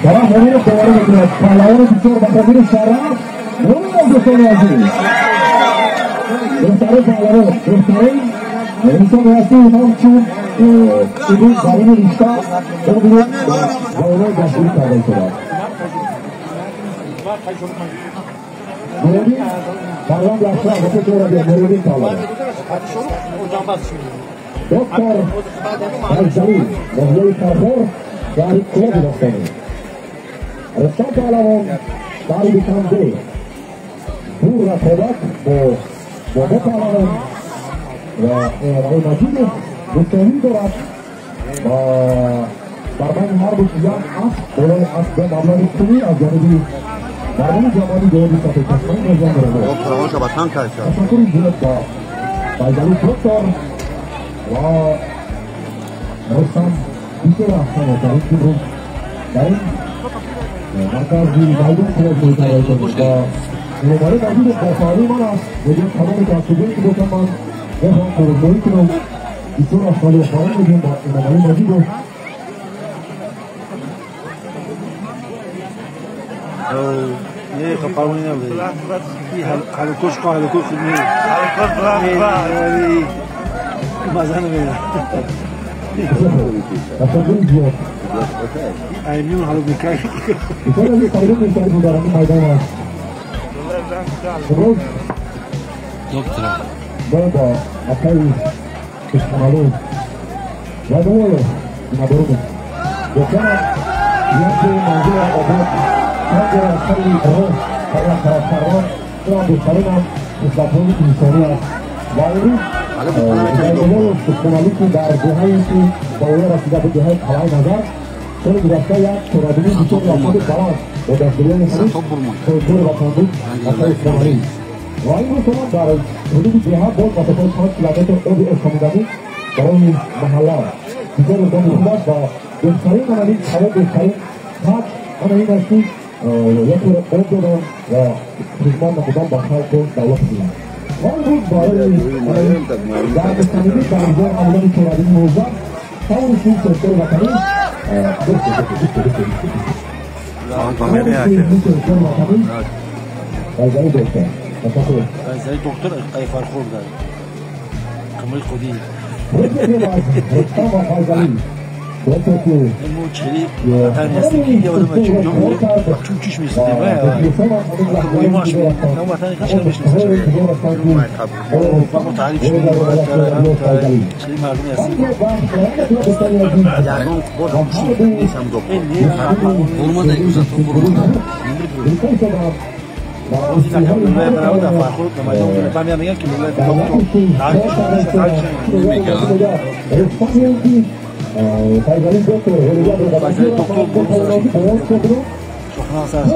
Шараф Муминов доварӣ мекунад. Паҳлавони бисёр ба хотири Шараф Муминов, дӯстони азиз. Беҳтарин паҳлавон, беҳтарин инсоне ҳасти, ҳамчун имрӯз дар ин ришта бибинед ба дастгирӣ карда истодааст. Нуриддин фарзанди Ашраф ба пеш меояд. Нуриддин паҳлавон. Доктор Файзалӣ, ноҳияи Фархор, шаҳри Кӯлоби Ростонӣ. Рустам паҳлавон, шаҳри Душанбе. Ду рақобат бо Бобо паҳлавон ва Эмомалӣ Маҷидов мусовӣ дорад ва дар байни ҳар ду як асп, болои асп бо маблағи пулӣ аз ҷониби мардуми ҷавони ҷониби сафедчашмаи нозиён меравад. Ташаккури зиёд ба Файзалӣ доктор ва Рустам. Бисёр аҳсан офарин, ки имрӯз дар ин маркази майдон қувват ва Эмомалӣ Маҷидов бо фаъолии ман аст. Мегӯяд, кадоме ки аз куҷое ки бошам, ман мехоҳам қурбонӣ кунам. Бисёр аҳсан офарин мегӯям ба Эмомалӣ Маҷидов. Не, қафармони набуд. Ҳалукош ко ҳалукош худ не. Маза намедад. Ташаккури зиёд. Аймиён ҳалук мекард. Бисёр аз фаридун мешавад дар ҳамин майдон аст. Имрӯз мо бо акаи Ишқоналу ва Нуоев бинобарон воқеан яке манзили обод, чанд бор аз сари роҳ як тараф кардан, инам беҳтаринам хислатҳои инсонӣ аст. Ва имрӯз Убайдуллоев Ишқоналӣ, ки дар деҳае ки ба оя расида буд, деҳаи Қалъаи Назар, соли гузашта як чорабинии бисёр рафоҳи баланд бо дастгириёни ҳамин соҳибкори ватандӯст акаи Ишқоналӣ, ва имрӯз ҳам дар ҳудуди деҳа боз масофаи 5 километр оби ошомиданӣ барои маҳалла бисёр иқдоми хуб аст. Ва беҳтарин ана ин савоб, беҳтарин ҳақ ана ин аст, ки якеро об додан ва хизмат намудан ба халқу давлати миллат. Ва имрӯз барои дар мустамидӣ баргузор намудани чорабинии мувоззаф тавонистем соҳибкори ватанӣ Файзалӣ доктор. Ташаккур. Файзалӣ доктор ай Фархор дар. Камали Қодиев. Рустам ва Файзалӣ. Мо чили ватани ҳастем, ки я одам чун чиш месидем, ва мо ватани хашка мешинасем. Мо таъриф шудем, чили мардуми ҳастем. Мегӯянд, ки Файзалӣ доктор Файзалӣ доктор шохнас аст.